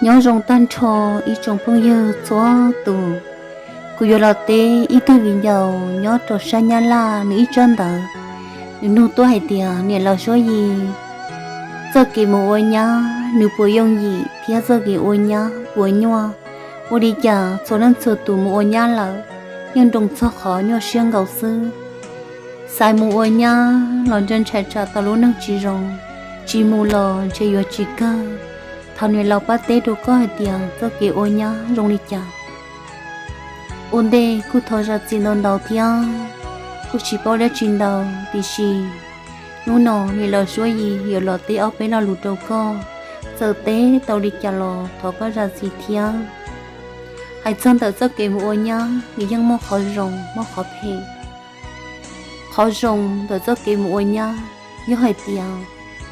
Nyob zoo tag nrho ib tsoom phooj ywg txhua tus. Kuv yuav los teb ib tug viv ncaus nyob rau sab Nyab Laj, nws ib tsab ntawv, nws nug tuaj hais tias, niam laus Suab Yis, txoj kev mus ua nyab nws puas yooj yim thiab txoj kev ua nyab puas nyuaj? Ua li cas txhua leej txhua tus mus ua nyab lawm yeej nroo txog qhov nyuaj siab nkaus xwb. Xav mus ua nyab los ntshe ntshai tsam tau lub neej tsis zoo, tsis mus los ntshe yuav tsis kawg. Thov niam laus pab teb rau koj hais tias txoj kev ua nyab zoo li cas. Ua ntej kuj thov zam txim ntau ntau thiab, kuj tsis paub dab tsi ntau, tiam sis hnub no niam laus Suab Yis yuav los teb ob peb lo lus rau koj, txawm teb tau li cas los thov koj zam txim thiab. Hais txog ntawm txoj kev mus ua nyab, nws yeej muaj qhov zoo muaj qhov phem. Qhov zoo ntawm txoj kev mus ua nyab yog hais tias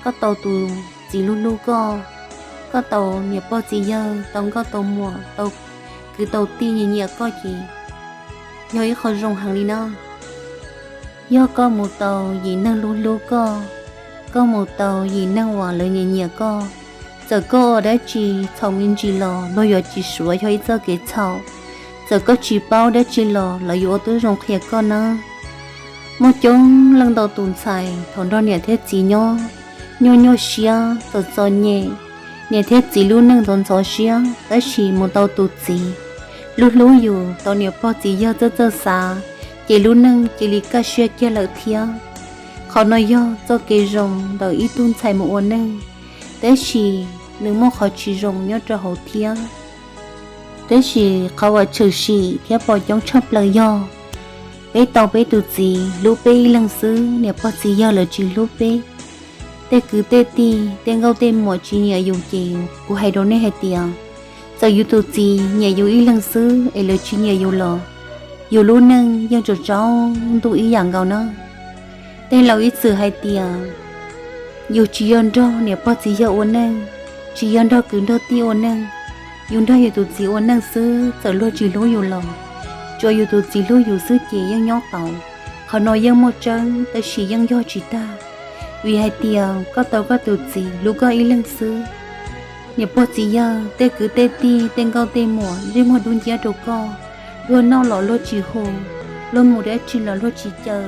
koj tau tus txiv hlub hlub koj, koj tau niam pog txiv yawg tau nkauj tau muam tau kwv tau tij nyiam nyiam koj ces yog ib qho zoo heev li na. Yog koj mus tau yim neeg hlub hlub koj, koj mus tau yim neeg uas lawv nyiam nyiam koj, txawm koj ua dab tsi txhaum me ntsis los luag yuav tsis suav yog ib txoj kev txhaum. Txawm koj tsis paub dab tsi los lawv yuav ua tib zoo qhia koj na. Muaj coob leej ntau tus ntxhais thaum nrog niam thiab txiv nyob, nyuaj nyuaj siab txom txom nyem, niam thiab txiv lub neej ntxhov ntxhov siab, tab sis mus tau tus txiv hlub hlub yus, tau niam pog txiv yawg txawj txawj xav, ces lub neej cia li kaj siab kiag lawm thiab. Qhov no yog txoj kev zoo ntawm ib tug ntxhais mus ua neej, tab sis nws muaj qhov tsis zoo nyob rau hauv thiab. Tab sis qhov uas tshwm sim thiab pom coob tshaj plaws yog peb tau peb tus txiv hlub peb ib leeg xwb, niam pog txiv yawg lawv tsis hlub peb. Tej kwv tej tij tej nkauj tej muam tsis nyiam yus ces kuv hais rau nej hais tias, txawm yus tus txiv nyiam yus ib leeg xwb es lawv tsis nyiam yus los yus lub neej yeej tsaus tsaus ntuj ib yam nkaus na. Tej laus ib txwm hais tias, yus tsis yog nrog niam pog txiv yawg ua neej, tsis yog nrog kwv nrog tij ua neej, yus nrog yus tus txiv ua neej xwb, txawm luag tsis hlub yus los tsuas yus tus txiv hlub yus xwb ces yeej nyob tau. Qhov no yeej muaj tseeb tab sis yeej yog tsis tag, vim hais tias koj tau koj tus txiv hlub koj ib leeg xwb. Niam pog txiv yawg tej kwv tej tij tej nkauj tej muam ntsej muag dub nciab rau koj, luag noj los luag tsis hu, luag mus dab tsi los luag tsis caw.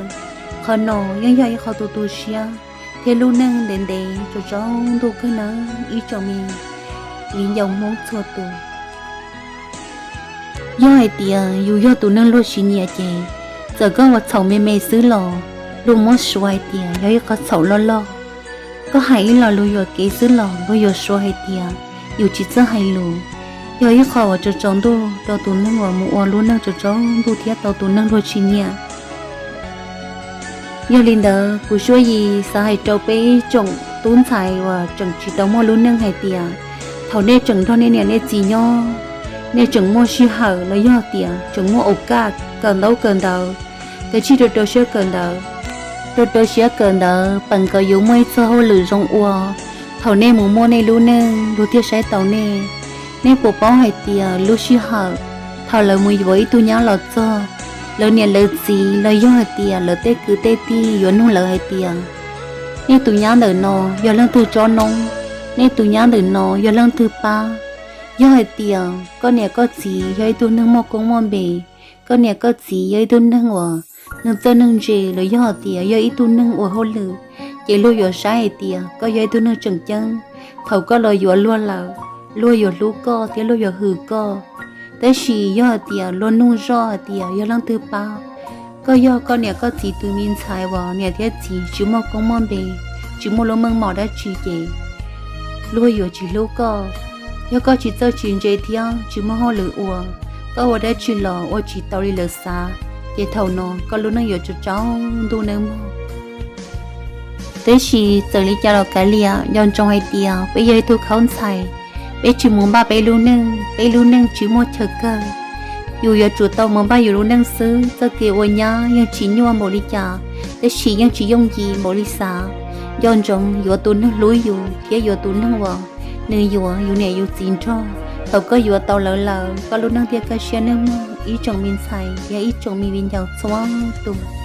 Qhov no yeej yog ib qho tu tu siab thiab lub neej ntev ntev tsaus tsaus ntuj kawg nawb ib tsoom me viv ncaus Hmoob txhua tus. Yog hais tias yus yog tus neeg luag tsis nyiam ces txawm koj ua txhaum me me xwb los luag muab suav hais tias yog ib qho txhaum loj loj. Koj hais ib lo lus yuam kev xwb los luag yuav suav hais tias yus tsis txawj hais lus. Yog ib qho uas tsaus tsaus ntuj rau tus neeg uas mus ua lub neej tsaus tsaus ntuj thiab tau tus neeg luag tsis nyiam. Yog li ntawd kuv Suab Yis xav hais rau peb ib tsoom tub ntxhais uas tseem tsis tau muaj lub neej hais tias, thaum nej tseem nrog nej niam nej txiv nyob, nej tseem muaj sij hawm los yog tias tseem muaj aus kaj kawm ntaub kawm ntawv, kav tsij rau rau siab kawm ntawv, rau rau siab kawm ntawv peem kom yus muaj ib txoj hauj lwm zoo ua. Thaum nej mus muaj nej lub neej luag thiaj saib tau nej. Nej puas paub hais tias lub sij hawm thaum lawv mus yuav ib tug nyab los txog, lawv niam lawv txiv los yog hais tias lawv tej kwv tej tij yuav nug lawv hais tias, nej tus nyab ntawm no yog leej twg tsob noob? Nej tus nyab ntawm no yog leej twg pab? Yog hais tias koj niam koj txiv yog ib tug neeg muaj koob muaj npe, koj niam koj txiv yog ib tug neeg uas neeg txawj neeg ntse los yog hais tias yog ib tug neeg ua hauj lwm, ces luag yuav saib hais tias koj yog ib tug neeg tseem ceeb. Thaum koj los yuav luag lawm, luag yuav hlub koj thiab luag yuav hwm koj. Tab sis yog hais tias luag nug zoj hais tias yog leej twg pab, koj yog koj niam koj txiv tus me ntxhais uas niam thiab txiv tsis muaj koob muaj npe, tsis muaj lub meej mom dab tsi ces luag yuav tsis hlub koj. Yog koj tsis txawj tsis ntse thiab tsis muaj hauj lwm ua, koj ua dab tsi los ua tsis tau li lawv xav, ces thaum no koj lub neej yuav tsaus tsaus ntuj nawb mog. Tab sis txawm li cas los kav liam, nco ntsoov hais tias peb yog ib tug khaub ntxhais, peb tsis mus npaj peb lub neej, peb lub neej tsis muaj chaw kawg. Yus yuav tsum tau mus npaj yus lub neej xwb. Txoj kev ua nyab yeej tsis nyuaj npaum li cas, tab sis yeej tsis yooj yim npaum li xav. Nco ntsoov yuav tus neeg hlub yus thiab yuav tus neeg uas nws yuav yus niam yus txiv nrog. Thaum koj yuav tau lawv lawm, koj lub neej thiaj kaj siab nawb mog ib tsoom me ntxhais thiab ib tsoom me viv ncaus txhua tus.